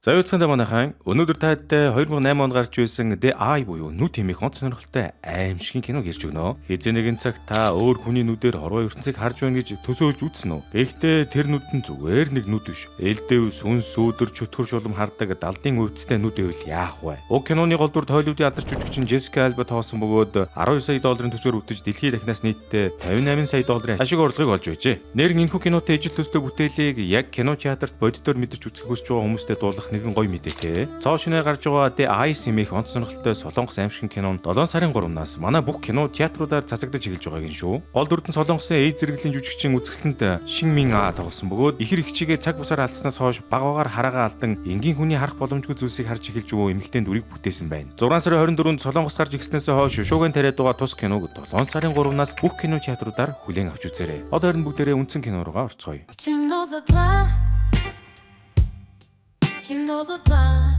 За, юуцхан манайхан, өнөөдөр таатай 2008 онд гарч ирсэн The Eye буюу Нүд хэмээх онц сонирхолтой аймшгийн киног ярьж өгнө. Хэзээ нэгэн цаг та өөр хүний нүдээр хорвоо ертөнцийг харж байна гэж төсөөлж үзсэн үү? Гэхдээ тэр нүд нь зүгээр нэг нүд биш. Элдэв, сүнс, сүүдэр, чөтгөр шулам хардаг далдын өвдстэй нүд байвал яах вэ? Уг киноны гол дүрд Холливуудын алдарт жүжигчин Джессика Альба тоглосон бөгөөд 12 сая долларын төсвөөр бүтэж дэлхийн дахинаас нийтдээ 58 сая долларын ашиг орлогыг олж байжээ. Нэрэн энэхүү кинотой ижил төстэй бүтээлийг яг кино театрт бодитоор мэдэрч үзэх хүсэж байгаа хүмүүстээ дуулах нэгэн гоё мэдээтэй. Цоо шинээр гарч байгаа The Eyes хэмээх онц сонирхолтой солонгос аймшгийн кино нь 7 сарын 3-наас манай бүх кино театруудаар цацагдаж эхэлж байгааг нь шүү. Гол дүрд нь солонгосын эд зэрэглэлийн жүжигчин үзэсгэлэнт Шин Мин А тоглосон бөгөөд ихэр эгчийгээ цаг бусаар алдснаас хойш баг багаар хараагаа алдан энгийн хүний харах боломжгүй зүйлсийг харж эхэлж буй эмэгтэй дүрийг бүтээсэн байна. 6 сарын 24-нд Солонгост гарч ирснээс хойш шуугиан тариад байгаа тус киног 7 сарын 3-наас бүх кино театруудаар хүлээн авч үзээрэй. Одоо харин бүгдээрээ үндсэн кино руугаа орцгоё. Кино задлаа. Кино задлаа.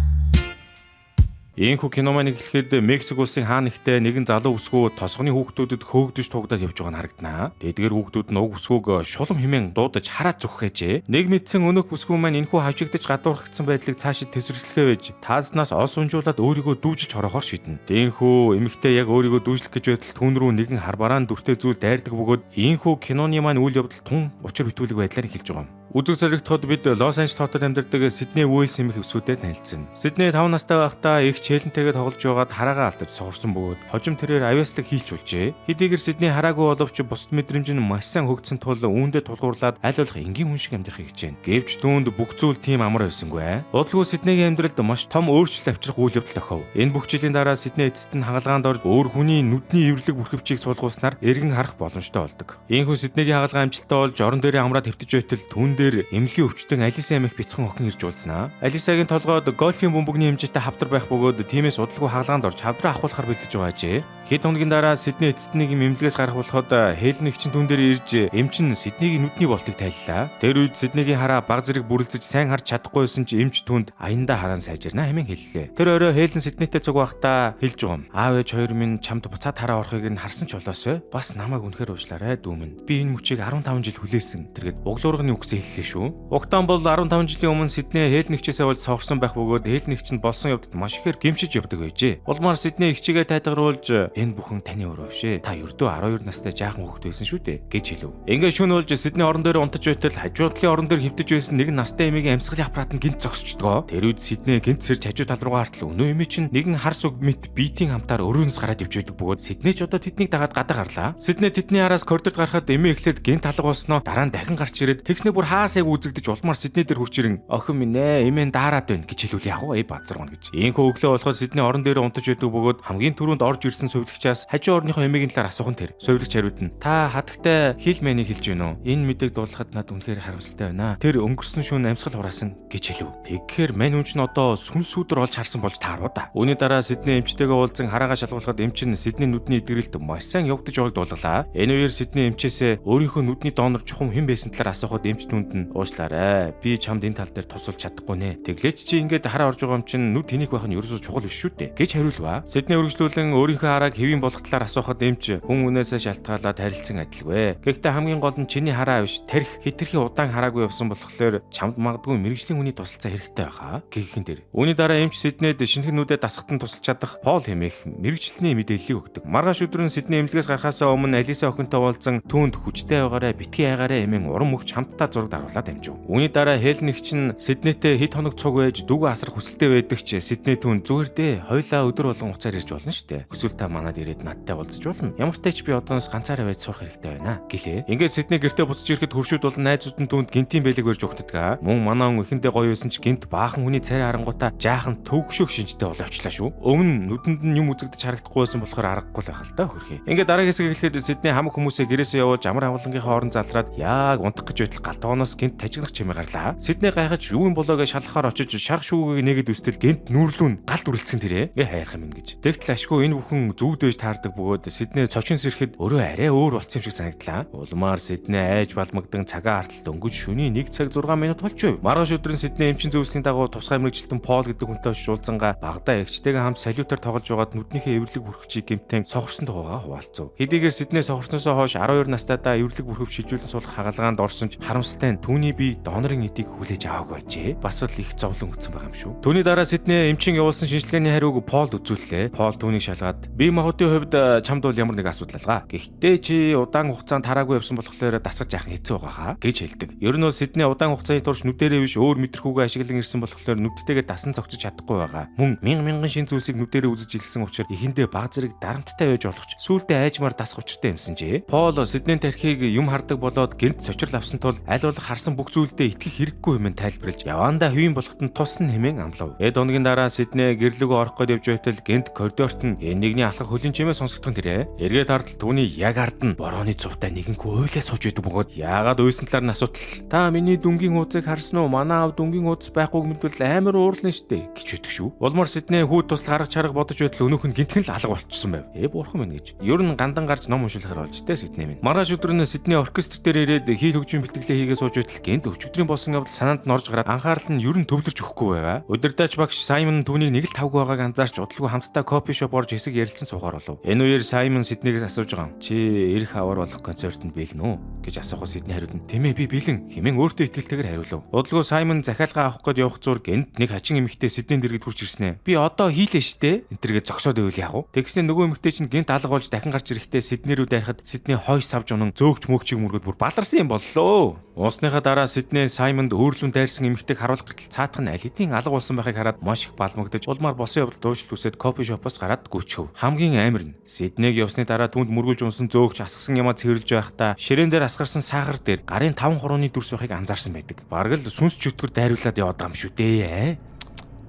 Ийхүү кино маань эхлэхэд Мексик улсын хаа нэгтээ нэгэн залуу бүсгүй тосгоны хүүхдүүдэд хөөгдөж тугдаад явж байгаа нь харагдана. Тэдгээр хүүхдүүд нь уг бүсгүйг шулам хэмээн дуудаж хараа зүхэжээ. Нэг мэдсэн өнөөх бүсгүй маань энэхүү хавчигдаж гадуурхагдсан байдлыг цаашид тэсвэрлэхээ байж таазнаас ос унжуулаад өөрийгөө дүүжиж хорохоор шийднэ. Тийхүү эмэгтэй яг өөрийгөө дүүжлэх гэж байтал түүн рүү нэгэн хар бараан дүртэй зүйл дайрдаг бөгөөд ийхүү киноны маань үйл явдал тун учир битүүлэг байдлаар эхэлж байгаа юм. Үзэг солигдоход бид Лос Анжелес хотод амьдардаг Сидней Уэлс хэмээх бүсгүйтэй танилцсан. Сидней 5 настай байхдаа эгч Хелентэйгээ тоглож байгаад хараагаа алдаж сохорсон бөгөөд хожим тэрээр авьяаслаг хийлч болжээ. Хэдийгээр Сидней хараагүй боловч бусад мэдрэмж нь маш сайн хөгжсөн тул үүндээ тулгуурлаад аль болох энгийн хүн шиг амьдрахыг хичээнэ. Гэвч түүнд бүх зүйл тийм амар байсангүй. Удалгүй Сиднейгийн амьдралд маш том өөрчлөлт авчрах үйл явдал тохиов. Энэ бүх жилийн дараа Сидней эцэст нь хагалгаанд орж өөр хүний нүдний эвэрлэг бүрхэвчийг суулгуулснаар эргэн харах боломжтой болдог. Ийхүү Сиднейгийн хагалгаа амжилттай болж орон дээрээ амраад хэвтэж байтал түүн дээр эмнэлгийн өвчтөн Алиса хэмээх бяцхан охин ирж уулзнаа. Алисагийн толгойд гольфийн бөмбөгний хэмжээтэй хавдар байх бөгөөд тиймээс удалгүй хагалгаанд орж хавдраа авахулахаар бэлдэж байгаа ажээ. Хэд хоногийн дараа Сидней эцэст нэг юм эмнэлгээс гарах болоход Хелен эгч нь түүн дээр ирж эмч нь Сиднейгийн нүдний болтыг тайллаа. Тэр үед Сиднейгийн хараа баг зэрэг бүрэлзэж сайн харж чадахгүй байсан ч эмч түүнд аяндаа хараа нь сайжирна хэмээн хэллээ. Тэр орой Хелен Сиднейтэй цуг байхдаа хэлж байгаа юм. "Аав ээж хоёр минь чамд буцаад хараа орохыг нь харсан ч болоосой. Бас намайг үнэхээр уучлаарай, дүү минь. Би энэ мөчийг 15 жил хүлээсэн." Тэргээд углуурганы үгсээ хэллээ шүү. Угтаан бол 15 жилийн өмнө Сидней Хелен эгчээсээ болж сохорсон байх бөгөөд Хелен эгч нь болсон явдалд маш ихээр гэмшиж явдаг байжээ. Улмаар Сидней эгчийгээ тайтгаруулж, "Энэ бүхэн таны буруу биш ээ. Та ердөө 12 настай жаахан хүүхэд байсан шүү дээ," гэж хэлв. Ингээд шөнө болж Сидней орон дээр унтаж байтал хажуу талын орон дээр хэвтэж байсан нэгэн настай эмээгийн амьсгалын аппарат нь гэнэт зогсчдгоо. Тэр үед Сидней гэнэт сэрж хажуу тал руугаа хартал өнөө эмээ чинь нэгэн хар сүг мэт биетийн хамтаар өрөөнөөс гараад явж байдаг бөгөөд Сидней ч одоо тэднийг дагаад гадаа гарлаа. Сидней тэдний араас коридорт гарахад эмээ эхлээд гэнэт алга болсноо дараа нь дахин гарч ирээд тэгснээ бүр хаасайг үзэгдэж улмаар Сидней дээр хүрч ирэн, "Охин минь ээ, эмээ даарад байна," гэж хэлвэл яг уу базаргана гэж. Ийхүү өглөө болоход Сидней орон дээр унтаж байдаг бөгөөд хамгийн түрүүнд орж ирсэн сувилагчаас хажуу орныхоо эмээгийн талаар асуух нь тэр. Сувилагч хариуд нь, "Та хатагтай Хилмэнийг хэлж байна уу? Энэ мэдээг дуулахад над үнэхээр харамсалтай байна. Тэр өнгөрсөн шөнө амьсгал хураасан," гэж хэлв. Тэгэхээр мань хүн чинь одоо сүнс сүүдэр олж харсан болж тааруу да. Үүний дараа Сидней эмчтэйгээ уулзан хараагаа шалгуулахад эмч нь Сидней нүдний эдгэрэлт маш сайн явагдаж байгааг дуулгалаа. Энэ үеэр Сидней эмчээсээ өөрийнхөө нүдний донор чухам хэн байсан талаар асуухад эмч түүнд нь, "Уучлаарай. Би чамд энэ тал дээр тусалж чадахгүй нэ. Тэглээч чи ингээд хараа орж байгаа юм чинь нүд тэнийх байх нь ерөөсөө чухал биш шүү дээ," гэж хариулваа. Сидней үргэлжлүүлэн өөрийнхөө харааг хэвийн болох талаар асуухад эмч, "Хүн үнээсээ шалтгаалаад харилцан адилгүй. Гэхдээ хамгийн гол нь чиний хараа биш, тархи хэтэрхий удаан хараагүй явсан болохоор чамд магадгүй мэргэжлийн хүний тусалцаа хэрэгтэй байхаа," гэхэн дээр. Үүний дараа эмч Сиднейд шинэхэн нүдэд дасгатан тусалж чадах Пол хэмээх мэргэжилтний мэдээллийг өгдөг. Маргааш өдөр нь Сидней эмнэлгээс гарахаасаа өмнө Алиса охинтой уулзан түүнд хүчтэй байгаарай, битгий айгаарай хэмээн урам өгч хамтдаа зураг даруулаад дамжив. Үүний дараа Хелен эгч нь Сиднейтэй хэд хоног цуг байж дүүгээ асрах хүсэлтэй байдаг ч Сидней түүнд, "Зүгээр дээ, хоёулаа өдөр болгон уцаар ирж болно шүү дээ. Эсвэл та манад ирээд надтай уулзаж болно. Ямар ч тач би одооноос ганцаараа байж сурах хэрэгтэй байна," гэлээ. Ингээд Сидней гэртээ буцаж ирэхэд хөршүүд болон найзууд нь түүнд гэнэтийн бэлэг барьж угтдаг. Мөн манай хүн эхэндээ гоё байсан ч гэнэт баахан хүний царай харангуутаа жаахан төвөгшөөх шинжтэй болоо явчлаа шүү. Өмнө нүдэнд нь юм үзэгдэж харагдахгүй байсан болохоор аргагүй л байх л та хөрхий. Ингээд дараагийн хэсэг эхлэхэд Сидней хамаг хүмүүсээ гэрээсээ явуулж амар амгалангийнхаа орон залраад яг унтах гэж байтал гал тогооноос гэнэт тажигнах чимээ гарлаа. Сидней гайхаж юу юм болоо гэж шалгахаар очиж шарх шүүгийг нээгээд үзтэл гэнэт нүүрлүүн галд үрэлцсэн тэрэ. Ингээ хайрах юм гэж. Тэгтэл ашгүй энэ бүхэн зүгд байж таардаг бөгөөд Сидней цочин сэрэхэд өөрөө арай өөр болцсон юм шиг санагдлаа. Улмаар Сидней айж балмагдан цагаан артал дөнгөж шөнийн 1 цаг 6 минут болж байв. Маргааш өдөр нь Сидней эмчин зөвлөсний дагуу тусгай мэргэжилтэн Пол гэдэг хүнтэй очиж уулзангаа багадаа эгчтэйгээ хамт салютаар тоглож байгаад нүднийхээ эвэрлэг бүрхвчийг гэмтэн сохорсон тухайгаа хуваалцав. Хэдийгээр Сидней сохорсноосоо хойш 12 настайдаа эвэрлэг бүрхэвч шилжүүлэн суулгах хагалгаанд орсон ч харамсалтай нь нь түүний бие донорын эдийг хүлээж аваагүй байжээ. Бас л их зовлон өгсөн байгаа юм шүү. Түүний дараа Сидней эмчийн явуулсан шинжилгээний хариуг Полд үзүүллээ. Пол түүнийг шалгаад би махбодын хувьд чамд бол ямар нэг асуудал алга. Гэхдээ чи удаан хугацаанд тараагүй явсан болохоор дасгаж яах хэцүү байгаа гэж хэлдэг. Ер нь бол Сидней удаан хугацааны турш нүдэрээ биш өөр мэдрэхүйгээ ашиглан ирсэн болохоор нүдтэйгээ дасан зохицож чадахгүй байгаа. Мөн мянга мянган шинэ зүйлсийг нүдэрээ үзэж эхэлсэн учраас эхэндээ бага зэрэг дарамттай байж болох ч сүүлдээ айжмаар дасах учиртай юмсан жээ. Пол Сиднейн тархийг юм хардаг болоод гэнэт цочрол авсан тул аль болох харсан бүх зүйлдээ итгэх хэрэггүй хэмээн тайлбарлаж явандаа хэвийн болоход нь тусна хэмээн амлав. Эд хоногийн дараа Сидней гэр лүүгээ орох гээд явж байтал гэнэт коридорт нь нэгний алхах хөлийн чимээ сонсогдох нь тэрэ. Эргээд хартал түүний яг ард нь борооны цувтай нэгэн хүү уйлаа сууж байдаг бөгөөд яагаад уйлсан талаар нь асуудал та миний дүнгийн хуудсыг харсан уу? Манай аав дүнгийн хуудас байхгүйг мэдвэл амар уурлана штэ гэж байдаг шүү. Улмаар Сидней хүү туслах арга чарга бодож байтал өнөөх нь гэнэтхэн л алга болчихсон байв. Бурхан минь гэж. Ер нь гандан гарч ном уншуулахаар болж тэ Сидней минь. Маргааш өдөр нь Сидней оркестр дээр ирээд хийл хөгжмийн бэлтгэлээ хийгээ сууж байтал гэнэт өчигдрийн болсон явдал санаанд нь орж гараад анхаарал нь ер нь төвлөрч өгөхгүй байгаа. Удирдаач багш Саймон түүнийг нэг л тавгүй байгааг анзаарч удалгүй хамтдаа coffee shop орж хэсэг ярилцсан суугаар болов. Энэ үеэр Саймон Сиднейгээс асууж байгаа юм. Чи ирэх авар болох концертод бэлэн үү гэж асуухад Сидней хариуд нь "Тийм ээ, би бэлэн" хэмээн өөртөө итгэлтэйгээр хариулав. Удалгүй Саймон захиалгаа авах гээд явах зур гэнэт нэг хачин эмэгтэй Сиднейн дэргэд хүрч ирсэн ээ. Би одоо хийлээ штэ. Энтергээ зогсоод байвал яах вэ? Тэгснээ нөгөө эмэгтэй чинь гэнэт алга болж дахин гарч ирэхдээ Сидней рүү дайрахад Сидней хойш савж унан зөөгч мөөгчийг мөргөд бүр баларсан юм боллоо. Уусныхаа дараа Сидней Саймонд өөрлөн дайрсан эмэгтэйг харуулах гэтэл цаатах нь аль хэдийн алга болсон байхыг хараад маш их балмагдаж улмаар болсон явдал дууршил үсээд coffee shop оос гараад гүйчихв. Хамгийн амар нь Сиднейг явсны дараа түүнд мөргүүлж унсан зөөгч асгасан юмаа цэвэрлж байхдаа ширээн дээр асгарсан сахар дээр гарын 5 хурууны дүрс байхыг анзаарсан байдаг. Бараг л сүнс чөтгөр дайруулад яваад байгаа юм шүү дээ.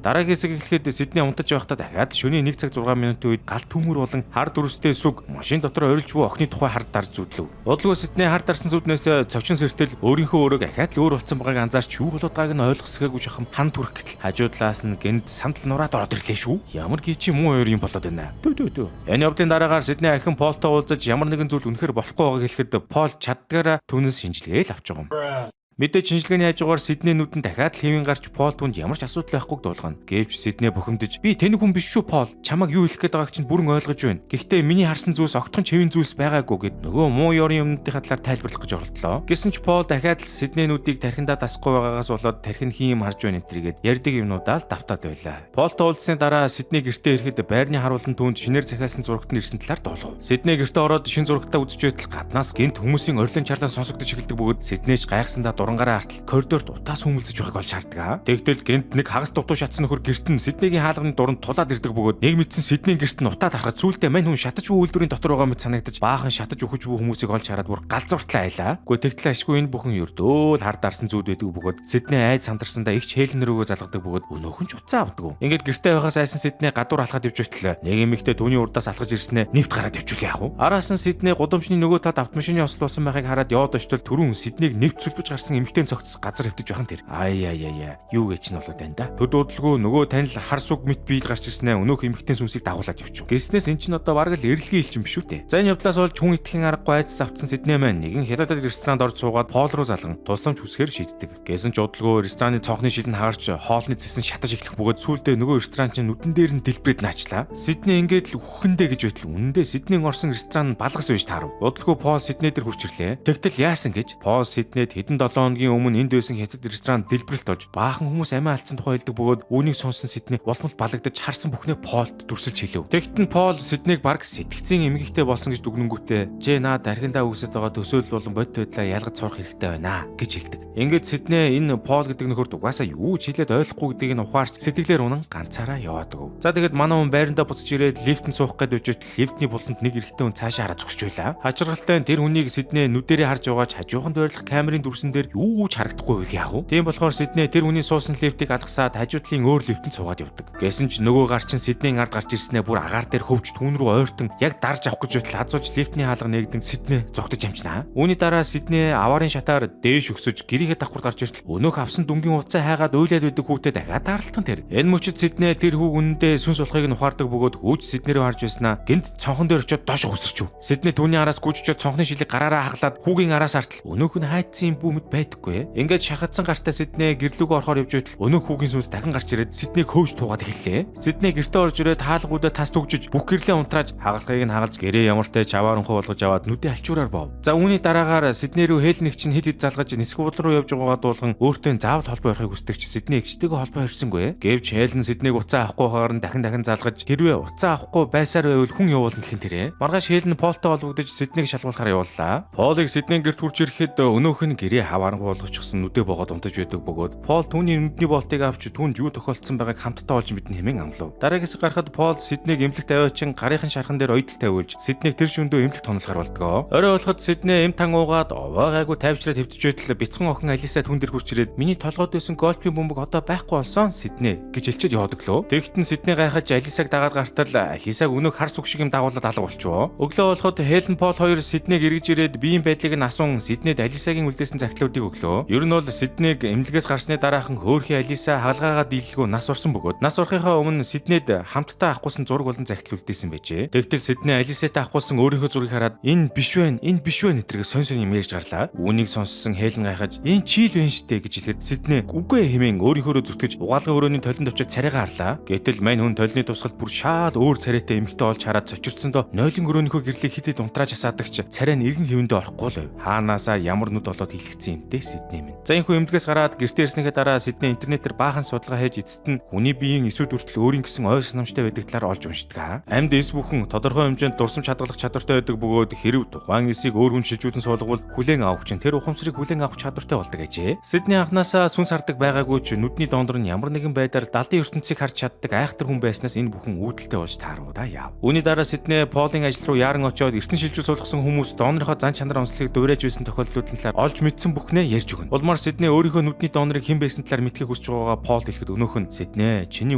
Дараагийн хэсэг эхлэхэд Сидней унтаж байхдаа дахиад шөнийн 1 цаг 6 минутын үед гал түүмэр болон хар дүрстэй сүг машин дотор орилж буй охины тухай хар дарж зүүдлэв. Удалгүй Сидней хар дарсан зүуднээс цочин сэртэл өөрийнхөө өрөөг ахиад л өөр болсон байгааг анзаарч юу болоод байгааг нь ойлгосгоогүй жахам хан түрх гэтэл хажуудлаас нь гэнэт сандал нураад ороод ирлээ шүү. Ямар гिचи муу хоёр юм болоод байна. Түү түү түү. Энэ явдлын дараагаар Сидней ахин Полтой уулзаж ямар нэгэн зүйл үнэхээр болохгүй байгааг хэлэхэд Пол чаддгаараа түүнээс шинжилгээ л авч байгаа юм. Мэдээж шинжилгээний хажуугаар Сидней нүдэн дахиад л хэвийн гарч Пол түүнд ямар ч асуудал байхгүйг дуулгана. Гэвч Сидней бухимдаж би тэнэг хүн биш шүү, Пол. Чамайг юу хэлэх гээд байгааг чинь бүрэн ойлгож байна. Гэхдээ миний харсан зүйлс огтхон хэвийн зүйлс байгаагүй гэд нөгөө муу ёрын юмнуудын талаар тайлбарлах гэж оролдлоо. Гэсэн ч Пол дахиад л Сидней нүдийг тархиндаа дасахгүй байгаагаас болоод тархин хэн юм харж байна энтергээд ярьдаг юмнуудаа л давтаад байлаа. Полтой уулзсны дараа Сидней гэртээ ирэхэд байрны харуулан түүнд шинээр захиалсан зурагт нь ирсэн талаар дуулгав. Сидней гэртээ ороод шинэ зурагтаа үзэж байтал гаднаас гэнэт хүмүүсийн орилон чарлан сонсогдож эхэлдэг бөгөөд Сидней ч гайхсандаа дурангараа артал коридорт утаас хүмүүлзэж байгааг олж хардаг. Тэгтэл гэнэт нэг хагас дутуу шатсан нөхөр гэрт нь Сиднейгийн хаалганы дуранд тулаад ирдэг бөгөөд нэг мэдсэн Сиднейн гэрт нь утаа тарахад сүүлдээ мань хүн шатаж буй үйлдвэрийн дотор байгаа мэт санагдаж баахан шатаж үхэж буй хүмүүсийг олж хараад бүр галзууртлаа айлаа. Гэхдээ тэгтэл ашгүй энэ бүхэн ердөө л хар дарсан зүуд байдаг бөгөөд Сидней айд сандарсандаа их Хелен рүүгээ залгадаг бөгөөд өнөөхөн ч утсаа авдаг. Ингээд гэртээ байхаас айсан Сидней гадуур алхаад явж байтал нэг эмэгтэй түүний урдаас алхаж ирснээ нэвт гараад явчихлаа яах вэ? Араас нь Сидней гудамжны нөгөө талд автомашины осол болсон байхыг хараад яваад очтол түрүүн Сиднейг нэвт сүлбэж гарсан эмэгтэй цогцос газар хэвтэж байхан тэр. Ай яй яй юу гэж нь болоод байна да. Төд удалгүй нөгөө танил хар суг мэт биед гарч ирснээ өнөөх эмэгтэй сүнсийг дагуулад явчих. Гэснээс эн чинь одоо бараг л эрэлгийн элчин биш үү те. За энэ явдлаас болж хүн итгэхэн аргагүй айдас автсан Сидней маань нэгэн хятадд ресторанд орж суугаад Пол руу залган тусламж хүсэхээр шийддэг. Гэсэн ч удалгүй рестораны цонхны шил нь хагарч хоолны цэсэн шатаж эхлэх бөгөөд сүүлдээ нөгөө ресторан чинь нүдэн дээр нь дэлбэрээд наачлаа. Сидней ингээд л үхэндээ гэж байтал үнэндээ Сиднейн орсон ресторан нь балгас байж таарав. Удалгүй Пол Сидней дээр хүрч ирлээ. Тэгтэл яасан гэж Пол Сиднейд хэдэн 7 хоногийн өмнө энд байсан хятад ресторан дэлбэрэлт болж баахан хүмүүс амиа алдсан тухай хэлдэг бөгөөд үүнийг сонссон Сидней улмал балагдаж харсан бүхнээ Полд дүрсэлж хэлэв. Тэгтэн Пол Сиднейг бараг сэтгцийн эмгэгтэй болсон гэж дүгнэнгүүтээ "Жээ наа дархиндаа үүсэт байгаа төсөөлөл болон бодит байдлаа ялгаж сурах хэрэгтэй байна" гэж хэлдэг. Ингээд Сидней энэ Пол гэдэг нөхөрт угаасаа юу ч хэлээд ойлгохгүй гэдгийг нь ухаарч сэтгэлээр унан ганцаараа яваад өгөв. За тэгэд манай хүн байрандаа буцаж ирээд лифтэнд суух гээд үжигтэл лифтний буланд нэг эрэгтэй хүн цаашаа хараад зогсож байлаа. Хажиргалтай нь тэр хүнийг Сидней нүдэрээ харж байгаач хажууханд байрлах камерын дүрсэн дээр юу ч харагдахгүй байл яах вэ? Тийм болохоор Сидней тэр хүний суусан лифтийг алгасаад хажуу талын өөр лифтэнд суугаад явдаг. Гэсэн ч нөгөө гар чинь Сиднейн ард гарч ирснээ бүр агаар дээр хөвж түүн рүү ойртон яг дарж авах гэж байтал азууж лифтний хаалга нээгдэн Сидней зугтаж амжнаа. Үүний дараа Сидней аваарын шатаар дээш өксөж гэрийнхээ давхарт гарч иртэл өнөөх авсан дүнгийн утсаа хайгаад уйлаад байдаг хүүтэй дахиад таарлтан тэр. Энэ мөчид Сидней тэр хүүг үнэндээ сүнс болохыг нь ухаардаг бөгөөд хүүж Сидней рүү харж байснаа гэнэт цонхон дээр очиод доош хөсөрчв. Сидней түүний араас гүйж очиод цонхны шилийг гараараа хаглаад хүүгийн араас артал өнөөх нь хайцсан юм бүү мэд байдаггүй. Ингээд шархадсан гартаа Сидней гэрлүүгөө орохоор явж байтал өнөөх хүүгийн сүнс дахин гарч ирээд Сиднейг хөөж туугаад эхэллээ. Сидней гэртээ орж ирээд хаалгуудаа тас түгжиж бүх гэрлээ унтрааж хагалгыг нь хагалж гэрээ ямартай чавааранхуу болгож аваад нүдээ альчуураар бов. За үүний дараагаар Сидней рүү Хелен эгч нь хэд хэд залгаж нисэх буудал руу явж байгаагаа дуулган өөртөө заавал холбоо хорихыг хүсдэг ч Сидней эгчтэйгээ холбоо хорьсонгүй. Гэвч Хелен Сиднейг утсаа авахгүй хаагаар нь дахин дахин залгаж хэрвээ утсаа авахгүй байсаар байвал хүн явуулна гэх нь тэрэ. Маргааш Хелен Полтой холбогдож Сиднейг шалгуулахаар явууллаа. Полыг Сиднейн гэрт хүрч ирэхэд өнөөх нь гэрээ хавааранхуу болгочихсон нүдээ богоод унтаж байдаг бөгөөд Пол түүний нүдний болтыг авч түүнд юу тохиолдсон байгааг хамтдаа олж мэднэ хэмээн амлав. Дараагийн хэсэг гарахад Пол Сиднейг эмнэлэгт аваачин гарынхын шархан дээр ойдол тавиулж Сиднейг тэр шөндөө эмнэлэгт хонолохоор болдгоо. Орой болоход Сидней эм тан уугаад овоогайгүй тайвшраад хэвтэж байтал бяцхан охин Алиса түн дээр хүрч ирээд миний толгойд байсан гольфийн бөмбөг одоо байхгүй болсон Сидней гэж хэлчихэд яваадаг лөө. Тэгтэн Сидней гайхаж Алисаг дагаад гартал Алисаг өнөөх хар сүг шиг юм дагуулад алга болчихвоо. Өглөө болоход Хелен Пол хоёр Сиднейг эргэж ирээд биеийн байдлыг нь асуун Сиднейд Алисагийн үлдээсэн захидлуудыг өглөө. Ер нь бол Сиднейг эмнэлгээс гарсны дараахан хөөрхий Алиса хагалгаагаа дийлэлгүй нас орсон бөгөөд нас орохынхоо өмнө Сиднейд хамтдаа авахгүйсэн зураг болон захидал үлдээсэн байжээ. Тэгтэл Сидней Алисатай авахгүйсэн өөрийнхөө зургийг хараад энэ биш вэ, энэ биш вэ гэтэргээ сонь сонь юм ярьж гарлаа. Үүнийг сонссон Хелен гайхаж энэ чи л байна штэ гэж хэлэхэд Сидней үгүй хэмээн өөрийнхөөрөө зүтгэж угаалгын өрөөний толинд очиж царайгаа харлаа. Гэтэл мань хүн толины тусгалд бүр шаал өөр царайтай эмэгтэй олж хараад цочирдсондоо нойлын өрөөнийхөө гэрлийг хэд хэд унтрааж асаадагч царай нь эргэн хэвэндээ орохгүй л байв. Хаанаасаа ямар нүд болоод хэлэгдсэн юмтэй Сидней минь. За энэхүү эмнэлгээс гараад гэртээ ирснийхээ дараа Сидней интернетээр баахан судалгаа хийж эцэст нь хүний биеийн эсүүд хүртэл өөрийн гэсэн ой санамжтай байдаг талаар олж уншдаг. Амьд эс бүхэн тодорхой хэмжээнд дурсамж хадгалах чадвартай байдаг бөгөөд хэрв тухайн эсийг өөр хүн шилжүүлэн суулгавал хүлээн авах чинь тэр ухамсарыг хүлээн авах чадвартай болдог ажээ. Сидней анхнаасаа сүнс хардаг байгаагүй ч нүдний дондор нь ямар нэгэн байдлаар далдын ертөнцийг харж чаддаг айхтар хүн байснаас энэ бүхэн үүдэлтэй болж тааруудаа яв. Үүний дараа Сидней Полын ажил руу яаран очиод эртэн шилжүүл суулгасан хүмүүс донорынхоо зан чанар онцлогийг дуурайж байсан тохиолдлуудын талаар олж мэдсэн бүхнээ ярьж өгнө. Улмаар Сидней өөрийнхөө нүдний донорыг хэн байсан талаар мэдхийг хүсэж байгаагаа Пол хэлэхэд өнөөх нь Сидней чиний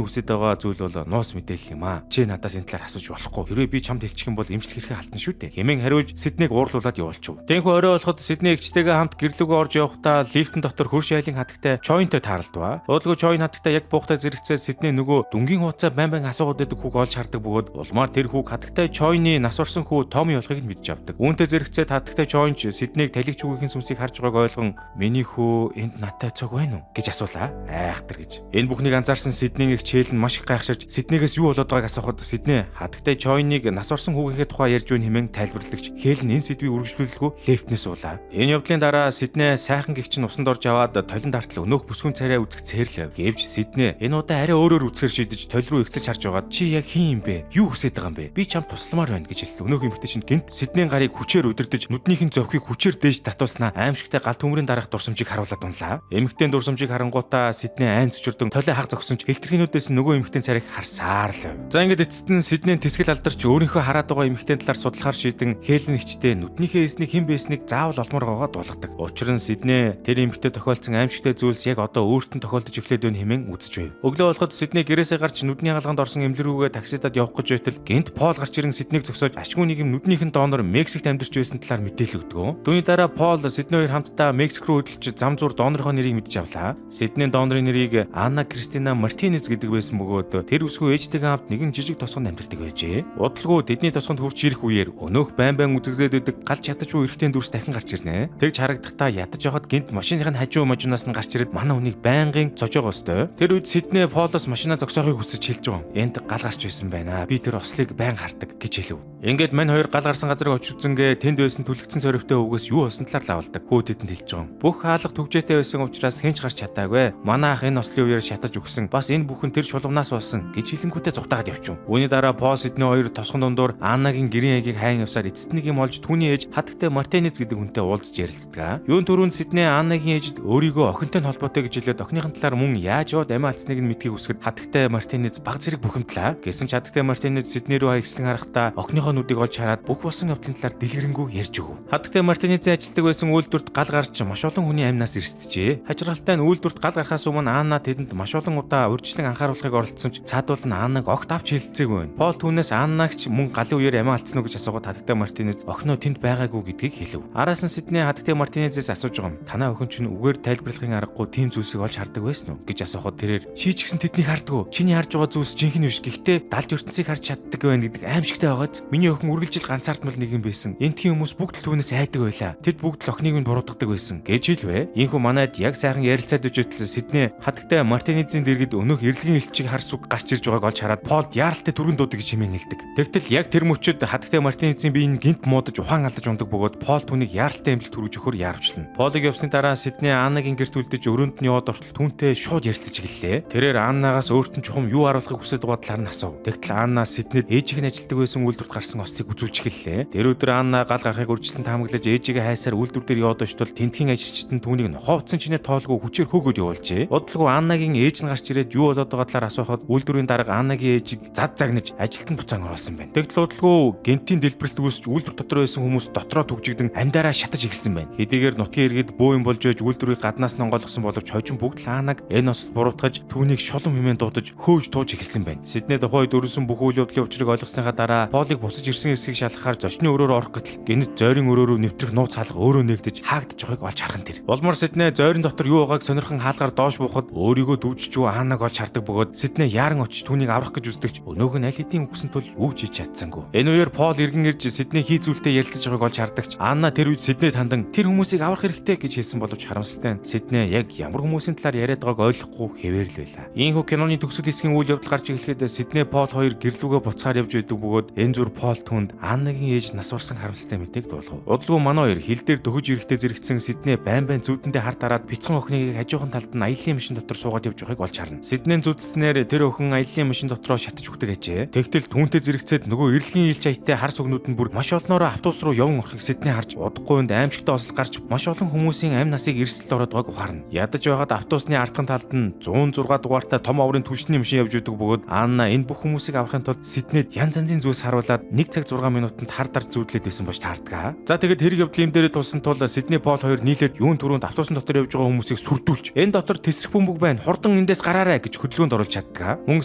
хүсэж байгаа зүйл бол нууц мэдээлэл юм аа. Чи надаас энэ талаар асууж болохгүй. Хэрвээ би чамд хэлчих юм бол эмчлэх эрхээ халтна шүү дээ. Хэмээн хариулж Сиднейг уурлуулад явуулчихв. Тэнхүү орой болоход Сидней эгчтэйгээ хамт гэрлүүгөө орж явахдаа лифтэн дотор хөрш айлын хатагтай Чойнтой тааралдваа. Удалгүй Чойн хатагтай яг буухтай зэрэгцээд Сидней нөгөө дүнгийн хуудасаа байн байн асуугаад байдаг хүүг олж хардаг бөгөөд улмаар тэр хүүг хатагтай Чойны нас орсон хүү Томи болохыг нь мэдж авдаг. Үүнтэй зэрэгцээд хатагтай Чойн ч Сиднейг талигч хүүгийнхэн сүнсийг харж байгааг ойлгон миний хүү энд надтай цуг байна уу гэж асуулаа. Айхтар гэж. Энэ бүхнийг анзаарсан Сиднейг хичээл нь маш их гайхширч Сиднейгээс юу болоод байгааг асуухад Сидней хатагтай Чойныг нас орсон хүүгийнхээ тухай ярьж байна хэмээн тайлбарлагч Хелен энэ сэдвийг үргэлжлүүлэлгүй лефтнээс суулаа. Энэ явдлын дараа Сидней сайхан гэгч нь усанд орж аваад толинд хартал өнөөх бүсгүн царай үзэх цээрлэв. Гэвч Сидней энэ удаа арай өөрөөр үзэхэр шийдэж толь руу ихсэж харж байгаад чи яг хин юм бэ? Юу хүсэж байгаа юм бэ? Би чамд тусламаар байна гэж хэллээ. Өнөөх эмэгтэй чинь гинт Сиднейн гарыг хүчээр удирдах нүднийх нь зовхийг хүчээр дээж татуулснаа аимшигтай гал төмрийн дараах дурсамжийг харуулад унлаа. Эмэгтэйн дурсамжийг харангуутаа Сидней айн цочирдон толио хаг зогсон ч хэлтэрхийнүүдээс нөгөө эмэгтэйн царайг харсаар л байв. За ингээд эцэст нь Сиднейн тэсгэл алдарч өөрийнхөө хараад байгаа эмэгтэйн талаар судлахаар шийдэн Хелен эгчтэй нүднийхээ эснийг хэн байсныг заавал олмоор байгаагаа дуулгадаг. Учир нь Сидней тэр эмэгтэй тохиолдсон аимшигтай зүйлс яг одоо өөрт нь тохиолдож эхлээд байна хэмээн үзэж байв. Өглөө болоход Сидней гэрээсээ гарч нүдний хаалганд орсон эмнэлэг рүүгээ таксидад явах гэж байтал гэнт Пол гарч ирэн Сиднейг зогсоож ашгүй нэг юм нүднийх нь донор Мексикт амьдарч байсан талаар мэдээлэл өгдөг. Түүний дараа Пол Сидней хоёр хамтдаа Мексик рүү хөдөлж зам зур донорынхоо нэрийг мэдэж авлаа. Сиднейн донорын нэрийг Анна Кристина Мартинес гэдэг байсан бөгөөд тэр өсгөө ээжтэйгээ хамт нэгэн жижиг тосгонд амьдардаг байжээ. Удалгүй тэдний тосгонд хүрч ирэх үеэр өнөөх байн байн үзэгдээд байдаг галж чадаж буй эрэгтэй дүрс дахин гарч ирнэ. Тэгж харагдахдаа ядаж явахад гинт машиных нь хажуу мажунаас нь гарч ирээд манай хүнийг байнгын цожоогоо өстой. Тэр үед Сидней Полоос машина зогсоохыг хүсэж хэлж байгаа. Энд гал гарч байсан байна. Би тэр ослыг байн хардаг гэж хэлв. Ингээд мань хоёр гал гарсан газрыг очиж үзэнгээ тэнд байсан түлхэгдсэн сорвтой өвгөөс юу болсон талаар лавлдаг. Хүү тэдэнд хэлж байгаа. Бүх хаалга түгжээтэй байсан учраас хэн ч гарч чадаагүй. Манай ах энэ ослын үеэр шатаж өгсөн. Бас энэ бүхэн тэр шулуунаас болсон гэж хэлэнгүүтээ зугтаагаад явчих. Үүний дараа Пол Сидней хоёр тосгон дундуур Аннагийн гэрийн аягийг хайн явсаар эцэст нэг юм олж түүний ээж хатагтай Мартинес гэдэг хүнтэй уулзаж ярилцдаг. Юун түрүүнд Сидней Аннагийн ээжид өөрийгөө охинтой нь холбоотой гэж хэлээд охиныхын талаар мөн яаж яваад амиа алдсныг нь мэдхийг хүсэхэд хатагтай Мартинес баг зэрэг бухимдлаа. Гэсэн ч хатагтай Мартинес Сидней рүү хаягслан харахтаа охиныхоо нүдийг олж хараад бүх болсон явдлын талаар дэлгэрэнгүй ярьж өгөв. Хатагтай Мартинезийн ажилтдаг байсан үйлдвэрт гал гарч маш олон хүний амнаас эрсдэжээ. Хажиргалтай нь үйлдвэрт гал гарахаас өмнө Анна тэдэнд маш олон удаа урьдчилан анхааруулахыг оролдсон ч цаадуул нь Аннаг огт авч хэлэлцээгүй байна. Пол түүнээс Аннагч мөн галын үеэр амиа алдсан уу гэж асуугаад хатагтай Мартинез охиноо тэнд байгаагүй гэдгийг хэлв. Араас нь Сидней хатагтай Мартинезээс асууж байгаа юм. Танай охин чинь үгээр тайлбарлахын аргагүй тийм зүйлсийг олж хардаг байсан уу гэж асуухад тэрээр чи ч гэсэн тэднийг хардггүй. Чиний харж байгаа зүйлс жинхэнэ биш. Гэхдээ далд ертөнцийг харж чаддаг байна гэдэг аимшигтай байгааз. Миний охин үргэлжил ганцаардмал нэгэн байсан. Энтхийн хүмүүс бүгд л түүнээс айдаг байлаа. Тэд бүгд л охиныг минь буруутгадаг байсан. байсан гэж хэлвэ. Ийхүү манайд яг сайхан ярилцаад өчөтөл Сидней хатагтай Мартинезийн дэргэд өнөөх эрэлгийн элчийг хар сүг гарч ирж байгааг олж хараад Полд яаралтай түргэн дуудаг гэж хэмээн хэлдэг. Тэгтэл яг тэр мөчөд хатагтай Мартинезийн бие нь гинт муудаж ухаан алдаж ундаг бөгөөд Пол түүнийг яаралтай эмнэлэгт хүргэж өгөхөөр яарвчлана. Полыг явсны дараа Сидней Аннагийн гэрт үлдэж өрөөнд нь яваад ортол түүнтэй шууд ярилцаж эхэллээ. Тэрээр Аннагаас өөрт нь чухам юу харуулахыг хүсэж байгаа талаар нь асуув. Тэгтэл Анна Сиднейд ээжийнх нь ажилладаг байсан үйлдвэрт гарсан ослыг үзүүлж эхэллээ. Тэр өдөр Анна гал гарахыг үржилэн таамаглаж ээжигээ хайсаар үйлдвэр дээр яваад очтол тентхийн ажилчид нь түүнийг нохоо утсан чинээ тоолгүй хүчээр хөөгөөд явуулжээ. Удалгүй Аннагийн ээж нь гарч ирээд юу болоод байгаа талаар асуухад үйлдвэрийн дарга Аннагийн ээжийг зад загнаж ажилд нь буцаан оруулсан байна. Тэгтэл удалгүй гэнэтийн дэлбэрэлт үүсч үйлдвэр дотор байсан хүмүүс дотроо түгжигдэн амьдаараа шатаж эхэлсэн байна. Хэдийгээр нутгийн иргэд бөө юм болж байж үйлдвэрийг гаднаас нь онгойлгосон боловч хожим бүгд л Аннаг энэ осол буруутгаж түүнийг шулам хэмээн дуудаж хөөж тууж эхэлсэн байна. Сидней тухайн үед өрнөсөн бүх үйл явдлын учрыг ойлгосныхаа дараа Полыг буцаж ирсэн эсэхийг шалгахаар зочны өрөөр орох гэтэл гэнэт зойрын өрөө рүү нэвтрэх нууц хаалга өөрөө нээгдэж хаагдаж байгааг олж харах нь тэр. Улмаар Сидней зойрон дотор юу байгааг сонирхон хаалгаар доош буухад өөрийгөө дүүжиж буй Аннаг олж хардаг бөгөөд Сидней яаран очиж түүнийг аврах гэж үздэг ч өнөөх нь аль хэдийн үхсэн тул юу ч хийж чадсангүй. Энэ үеэр Пол эргэн ирж Сидней хий зүйлтэй ярилцаж байгааг олж хардаг ч Анна тэр үед Сиднейд хандан тэр хүмүүсийг аврах хэрэгтэй гэж хэлсэн боловч харамсалтай нь Сидней яг ямар хүмүүсийн талаар яриад байгааг ойлгохгүй хэвээр л байлаа. Ийхүү киноны төгсгөл хэсгийн үйл явдал гарч эхлэхэд Сидней Пол хоёр гэр лүүгээ буцахаар явж байдаг бөгөөд энэ зүр Пол түүнд Аннагийн ээж нас барсан харамсалтай мэдээг дуулгав. Удалгүй манай хоёр хил дээр дөхөж ирэхдээ зэрэгцэн Сидней байн байн зүүдэндээ хар дараад бяцхан охиныг хажуухан талд нь аяллаа машин дотор суугаад явж байгааг олж харна. Сидней зүүдэлснээр тэр охин аяллаа машин дотроо шатаж үхдэг ажээ. Тэгтэл түүнтэй зэрэгцээд нөгөө эрэлгийн элч аятай хар сүгнүүд нь бүр маш олноороо автобус руу яван орохыг Сидней харж удахгүй энд аимшигтай осол гарч маш олон хүмүүсийн амь насыг эрсдэлд ороод байгааг ухаарна. Ядаж байгаад автобусны ардхан талд нь 106 дугаартай том оврын түлшний машин явж байдаг бөгөөд Анна энэ бүх хүмүүсийг аврахын тулд Сиднейд янз янзын зүйлс харуулад 1 цаг 6 минутанд хар дар зүүдлээд байсан болж таардаг. За тэгээд хэрэг явдал ийм дээрээ тулсан тул Сидней Пол хоёр нийлээд юун түрүүнд автобусын дотор явж байгаа хүмүүсийг сүрдүүлж энэ дотор тэсрэх бөмбөг байна, хурдан эндээс гараарай гэж хөдөлгөөнд оруулж чаддаг. Мөн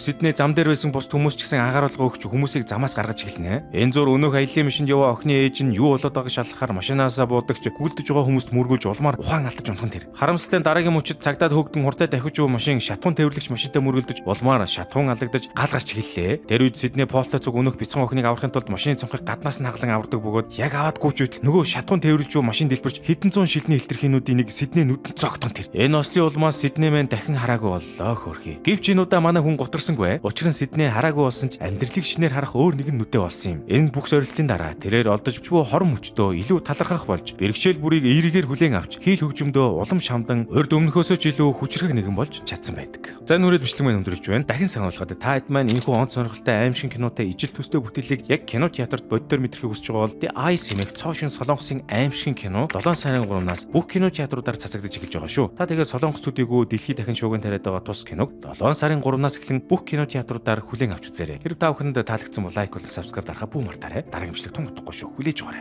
Сидней зам дээр байсан бусад хүмүүс ч гэсэн анхааруулга өгч хүмүүсийг замаас гаргаж эхэлнэ. Энэ зур өнөөх аяллаа машинд яваа охины ээж нь юу болоод байгааг шалгахаар машинаасаа буудаг ч гүйлдэж байгаа хүмүүст мөргүүлж улмаар ухаан алдаж унах нь тэр. Харамсалтай нь дараагийн мөчид цагдаад хөөгдөн хурдтай давхиж буй машин шатхуун тээвэрлэгч машинтай мөргөлдөж улмаар шатхуун алагдаж гал гарч эхэллээ. Тэр үед Сидней Полтой цуг өнөөх бяцхан охиныг аврахын тулд машины цонхыг гаднаас нь хаглан авардаг бөгөөд яг аваад гүйч байтал нөгөө шатхуун тээвэрлж буй машин дэлбэрч хэдэн зуун шилний хэтэрхийлнүүдийн нэг Сидней нүдэнд цогтон тэр. Энэ ослын улмаас Сидней мэн дахин хараагүй боллоо хөөрхий. Гэвч энэ удаа манай хүн гутарсангүй. Учир нь Сидней хараагүй болсон ч амьдралыг шинээр харах өөр нэгэн нүдэ болсон юм. Энэ бүх сорилтын дараа тэрээр олдож буй хорон мөчтөө илүү талархах болж бэрхшээл бүрийг эергээр хүлээн авч хийл хөгжмөдөө улам шамдан урд өмнөхөөсөө ч илүү хүчрхэг нэгэн болж чадсан байдаг. За нүрээд бичлэг маань өндөрлөж байна. Дахин сануулхад та хэд маань энэхүү онц сонирхолтой аймшиг кинотой ижил төстэй бүтээлийг яг кино театрт боддоор мэдрэхийг хүсэж байгаа бол The Eyes хэмээх цоо шинэ солонгосын аймшигын кино 7 сарын 3-наас бүх кино театруудаар цацагдаж эхэлж байгаа шүү. Та тэгээд солонгос төдийгүй дэлхийд дахин шуугиан тариад байгаа тус киног 7 сарын 3-наас эхлэн бүх кино театруудаар хүлээн авч үзээрэй. Хэрв та бүхэнд таалагдсан бол like болон subscribe дарахаа бүү мартаарай. Дараагийн бичлэг тун удахгүй шүү. Хүлээж аваарай.